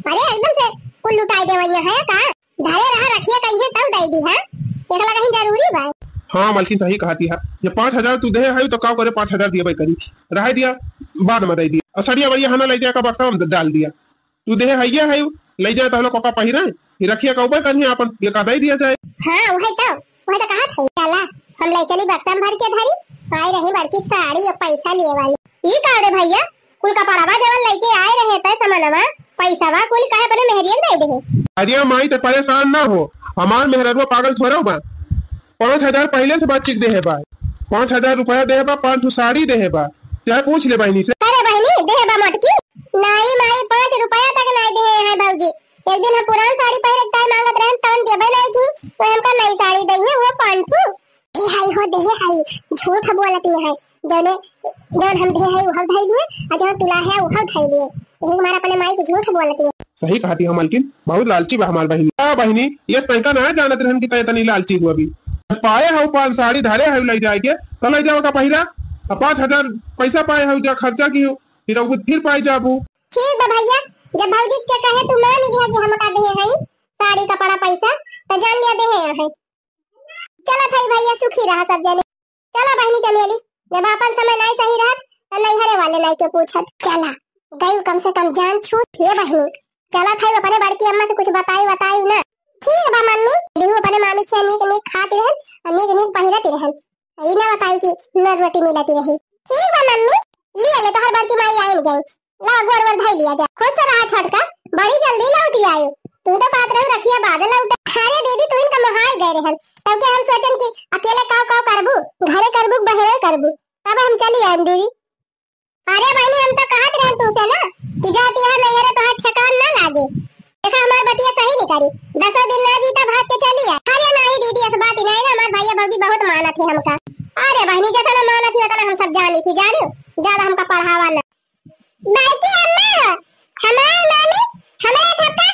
अरे एकदम से कुल लुटाई देवैया है का? धरे रहा, रखिए कहीं तब दे दी है, एकला कहीं जरूरी बा। हाँ मालकिन, सही कहती है, जब पाँच हजार तू देहे है तो का करे, पाँच हजार दिए भाई करी, रह दिया, बाद में दे दिया। और सड़िया बढ़िया हना ले जाए का बक्सा में डाल दिया। तू देहे हइये है, ले जाए तो हम लोग कोका पहिरे, फिर रखिए का ऊपर कहीं अपन ये का दे दिया जाए। हाँ, वही तो, वही तो कहा थे, चला, हम ले चली बक्सा में भर के धरी, आए रही बड़की साड़ी और पैसा लिए वाली। ई का रे भैया, कुल कपड़वा जवन लेके आए रहे ते समनवा, पैसावा कुल कहे अपने मेहरियन दे दे। अरे माई, तो परेशान ना हो, हमार मेहररुआ पागल थोड़ा बा। पाँच हजार पहले से बच्ची के देहे बा, पाँच हजार रुपया देहे बा, पाँच ठो साड़ी देहे बा, चाहे पूछ ले बहिनी से। अरे बहिनी, देहे बा मटकी? नाई माई, पाँच रुपया तक नाई देहे हैं भौजी। एक दिन हम पुरान साड़ी पहरे के ताई मांगत रहन, तवन देबे नाई की, तो हमका नई साड़ी दइहे, वो पाँच ठो। ए हाय हो, देहे हाय, झूठ बोलती है। जौने, जौन हम देहे है, उहव धई लिए, और जौन तुला है, उहव धई लिए। यही हमारा अपने माई से झूठ बोलती है। सही कहती हो मालकिन, बहुत लालची बा हमार बहिनी। आ बहिनी, ये तैका ना जानत रहन कि तै तनी लालची हो अभी। पाए हो पान साड़ी धरे हो ले जाए के, तो ले जाओ का पहिरा। अब पाँच हजार पैसा पाए हो, जा खर्चा की हो, फिर अब फिर पाए जाबू। ठीक बा भैया, जब भौजी के कहे तू मान लिया कि हम का देहे हई साड़ी कपड़ा पैसा, तो जान लिया देहे है। चलत हई भैया, सुखी रहा सब जने। चला बहिनी चमेली, जब आपन समय नाई सही रहत, तो नैहरे वाले नाई के पूछत। चला, गई कम से कम जान छूट। ये बहिनी, चलत हई अपने बड़की अम्मा से कुछ बताई बताई ना। ठीक बा मम्मी, बिहू अपने मामी के नीक नीक खाती रहन, और नीक नीक पहिरती रहन। ई ना बताई कि नर रोटी मिलती रही। ठीक बा मम्मी, लिए ले तोहर बड़की माई आइन गई। ला गोर वोर धई लिया जा। खुश रहा छोटका, बड़ी जल्दी लौटी आयो। तू तो कहत रहू रखिया बाद लौटा। अरे दीदी, तू इनका मोहाई गए रहन, तब के हम सोचन कि अकेले काव काव करबू, घरे करबू, बहरे करबू, तब हम चली आएन दीदी। अरे बहिनी, हम तो कहत रहन तू से ना कि जाती है नैहरे, तोहार ठेकान ना लागे। देखा, हमार बतिया सही नहीं करी, दसों दिन ना बीता, भाग के चली आ। अरे नाही दीदी, ऐसा बात ही नहीं ना, हमार भैया भौजी बहुत मानत है हमका। अरे बहिनी, जैसा ना मानत है उतना हम सब जानी थी, जानू, ज्यादा हमका पढ़ावा ना। बड़की अम्मा, हमार मामी हमरे ठोका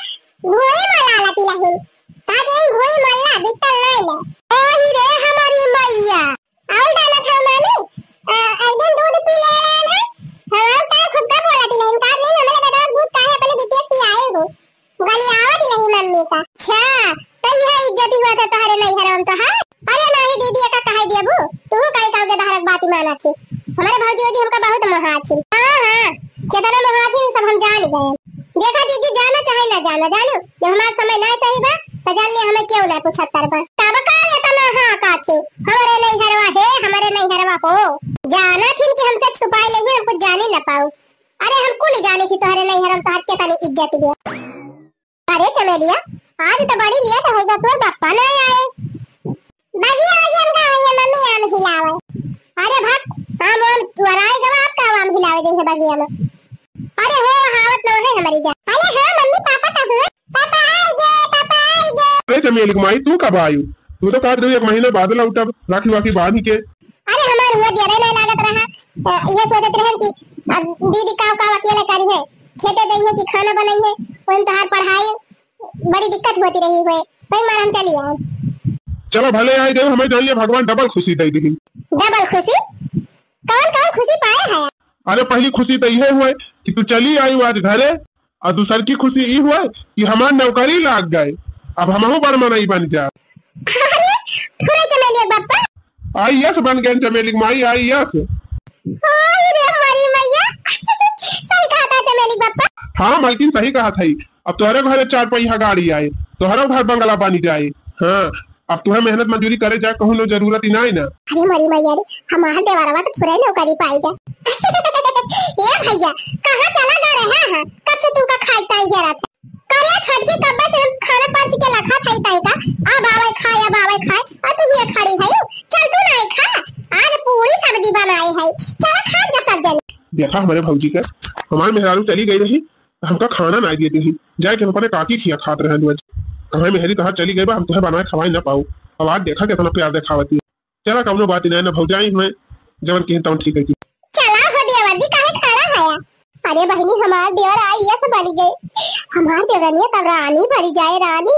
घोई मोला लती लहिन। का दिन घोई मोला बित्तल नाई ले। ओही रे हमारी मैया। आउल दाना था मामी, अ, एक दिन दूध पी ले रहन है। हमार का खुद का बोला दी लहिन। का दिन हमरे बेटा दूध काहे अपने बिटिया पियाए हो। गलियावा दी लही मम्मी का। अच्छा, तो यह इज्जत हुआ था तोहरे नैहरवा में तो है? अरे नाही दीदी, एका कहे देबू, तू काई काव के धारक बाती माना थी। हमारे भौजी वौजी हमका बहुत मोहा थी। हाँ, हाँ, केतना मोहा थी, सब हम जान गए। देखा दीदी, जाना चाहे ना जाना, जानू, जब हमार समय ना सही बा, तो जान ले हमें क्यों ना पूछत करबा। तब का एतना हाँ का थी, हमारे नैहरवा है, हमारे नैहरवा हो। जाना थी कि हमसे छुपाए लेही, हम कुछ जाने ना पाऊ। अरे हम कुल जाने थी तोहरे नैहर में तोहर केतनी इज्जत बे। अरे चमेलिया, आज तो बड़ी लेट होइगा, तोर बप्पा ना आए। बगिया आगे हम का होइया मम्मी आम हिलावे। अरे भाग, आम वाम चुराए गवा, आप का आम हिलावे जइसे बगिया में। अरे हो, हावत ना है हमारी जान। अरे हाँ मम्मी, पापा का हुआ? पापा आए गे, पापा आए गे। अरे चमेली की माई, तू कब आयु? तू तो कहत रही एक महीना बाद लौटब, राखी वाखी बांध के। अरे हमार हुआ दियरे नहीं लागत रहा, तो यह सोचत रहन कि अब दीदी काव काव अकेले करी है, खेते गई है कि खाना बनाई है, वही तोहार पढ़ाई बड़ी दिक्कत होती रही हुए, वही मार हम चली आए। चलो भले आई देव, हमें जानिए भगवान डबल खुशी दे दी। डबल खुशी? कौन कौन खुशी पाए है? अरे पहली खुशी तो यह हुए कि तू चली आई आज घरे, और दूसर की खुशी ई हुए कि हमार नौकरी लाग गए, अब हमहू बड़ मनई बन जा। अरे, थोड़े चमेली बप्पा। आईएएस बन गए चमेली माई, आईएएस। हाय रे हमारी मैया, सही कहा था चमेली बप्पा। हाँ मालकिन, सही कहा था। अब तोहरे घरे चार पहिया गाड़ी आए, तोहरो घर बंगला बन जाए। हाँ, अब तुहे मेहनत मजूरी करे जाए कहूँ नो जरूरत ही नाई ना। अरे मरी मैया रे, हमार देवरवा तो पूरे नौकरी पाई गए। ए भैया, कहाँ चला गए रहे हैं? कब से तुमका खाई ताई घेरत? करे छोटकी, कब्बे से हम खाना परस के लखा थाई ताई का, अब आवे खाए, अब आवे खाए, और तू ये खड़ी है, चल तू ना खा, आज पूरी सब्जी बनाई है, चल खा जा सब जन। देखा हमारे भौजी के, हमार मेहरारू चली गई रही, हमका खाना नाई देती ही, जाए के हम अपने काकी खिया खात रहन रोज। कहे मेहरी तहार चली गई बा, हम तुहे बनाए खवाए ना पाऊ। अब आज देखा कितना प्यार देखावती। चला कौनो बात ही ना, ना भौजाई हुए, जवन कहीं तवन ठीक है। चला हो देवर जी, काहे खड़ा है? अरे बहिनी, हमार देवर आईएएस बन गए, हमार देवरनिया तब रानी बन जाए, रानी।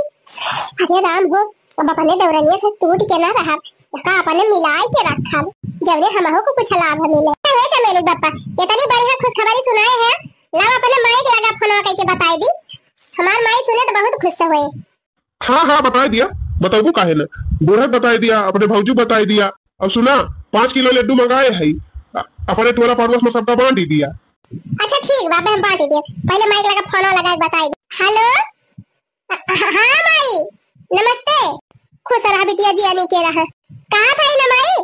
अरे राम हो, अब अपने देवरनिया से टूट के ना रहब, का अपने मिलाए के रखब, जवने हमहू को कुछ लाभ मिले। हे चमेली बप्पा, इतनी बढ़िया खुशखबरी सुनाए हैं, लाओ अपने माई के लगा फोनवा करके बताई दी, हमार माई सुने तो बहुत खुश हुए। हाँ, हाँ, बताई दिया, बताबू काहे ना, बूढ़ा बताई दिया, अपने भौजू बताई दिया। अब सुना, पाँच किलो लड्डू मंगाए है, अ-, अपने टोला पड़ोस में सबका बांट ही दिया। अच्छा ठीक बा, हम बांट ही दिया, पहले माई के लगा फोनवा लगा के बताई दी। हेलो, ह-, ह-, हाँ माई, नमस्ते। खुश रह बिटिया, जियानी के रह। कहा था ना माई,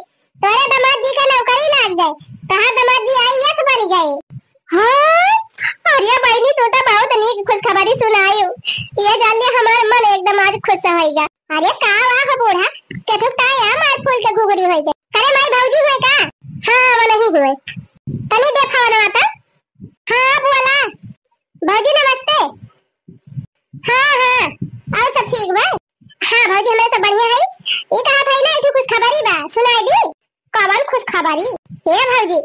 तोरे दामाद जी का नौकरी लाग गए, कहा दामाद जी आईएएस बन गए। हाँ, अरे बहिनी, तू तो बहुत नीक खुशखबरी सुनायु। ये जान ले हमार मन एकदम आज खुश होइगा। अरे का वाह बूढ़ा, केथुक ताया मार फूल के घुघरी होइगा। अरे माई भौजी हुए का? हाँ, वो नहीं हुए। तनी देखा ना आता। हाँ, बोला। भौजी नमस्ते। हाँ, हाँ, और सब ठीक बा? हाँ भौजी, हमें सब बढ़िया है। ई कहा था ना, एक ठो खुशखबरी बा, सुनाई दी। कवन खुशखबरी? हे भौजी,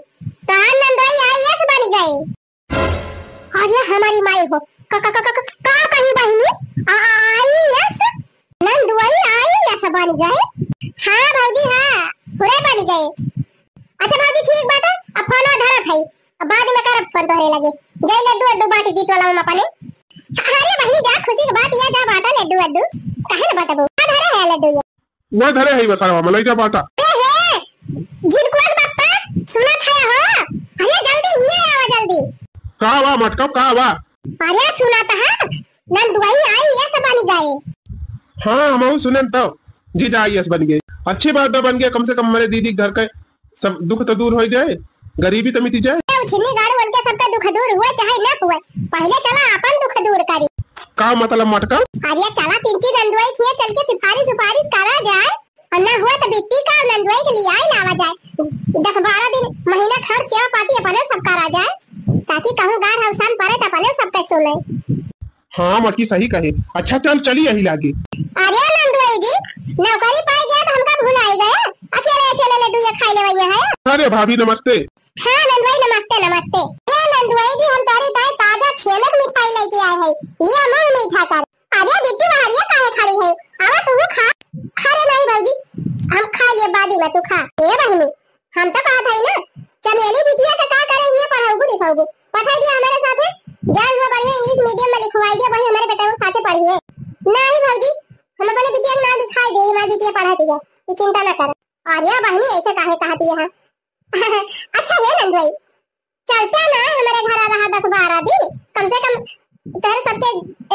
तोहार नंदोई आईएएस बन गए। अरे हमारी माई हो, का, का, का, का, का, का कही बहिनी? आ, आ, आईएएस? नंदोई आईएएस बन गए? हाँ भौजी, हाँ, पूरे बन गए। अच्छा भौजी, ठीक बात है, अब फोन धरत है, अब बाद में करब फोन तोहरे लगे। जय लड्डू अड्डू बांट दी टोला में अपने। अरे बहिनी जा, खुशी की बात या जा बांटा लड्डू अड्डू, काहे ना बांटबू? का धरे है लड्डू ये? वो धरे है बसरवा में, लई जा बांटा। ए हे, झिनकुआ के बप्पा, सुनत है हो? अरे जल्दी हिये आवा जल्दी। का बा मटकब, का बा? अरे सुनत है, नंदुआई आईएएस बन गए। हाँ, हमहू सुनेन तो, जीजा आईएएस बन गए। अच्छी बात बा, बन गए, कम से कम हमारे दीदी घर के सब दुख तो दूर हो जाए, गरीबी तो मिट जाए। ए, उछिन्नी गाड़ू उनके सबका दुख दूर हुए चाहे न हुए, पहले चला अपन दुख दूर करी। का मतलब मटका? अरे चला तिनकी नंदुआई खिया चल के सिफारिश उफारिश करा जाए, और ना हुआ तो बिट्टी का नंदुआई के लिए आई लावा जाए। दस बारह दिन महीना खर्च सेवा पाती अपने सब करा जाए, ताकि कहूँ गार अवसान पड़े तो अपने सब कैसे सुने। हाँ मटकी सही कहे। अच्छा चल चली यही लागे। अरे नंदुआई जी, नौकरी पाई गया तो हमका भुलाई गया, अकेले अकेले लड्डू ये खाई लेवैया है। अरे भाभी नमस्ते। हाँ नंदुआई नमस्ते नमस्ते। ए नंदुआई जी हम तोहरी ताई ताजा छेनक मिठाई लेके आए हैं, लिया मुंह मीठा कर। अरे बिट्टी बहरिया काहे खड़ी है, आवा तू खा। अरे नहीं भौजी, हम खा लिए बादी में, तू खा। ए बहिनी हम तो कहत हई ना, चमेली बिटिया के का करे हिया पढ़ाऊबू लिखाऊबू, पठाई दिया हमारे साथे, जान हुआ बढ़िया इंग्लिश मीडियम में लिखवाई दिया, वही हमारे बेटा के साथे पढ़िए। नहीं भौजी, हम अपने बिटिया के नाम लिखाई दे, हमारी बिटिया पढ़ा दिया, तू चिंता ना कर। अरे बहिनी ऐसे काहे कहती है? अच्छा हे नंदुआई, चलता ना हमारे घर रहा दस बारह दिन, कम से कम तोहरे सबके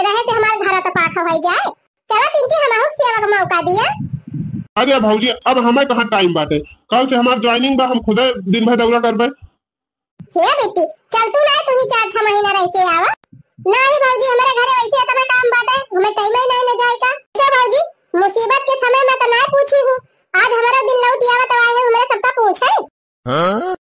रहे से हमार घर तो पाक हो जाए। चला तिनकी हमहू सेवा का मौका दिया। अरे भौजी अब हमें कहाँ टाइम बाटे, कल से हमार ज्वाइनिंग बा, हम खुदे दिन भर दौरा करबे। हे बेटी चल तू ना, तू ही चार छह महीना रह के आवा। नहीं भौजी हमारे घरे वैसे इतना काम बाटे, हमें टाइम ही नहीं न जाए का। अच्छा भौजी मुसीबत के समय में तो ना पूछी हूँ, आज हमारा दिन लौट आवा तो आए हैं हमारे सबका पूछे।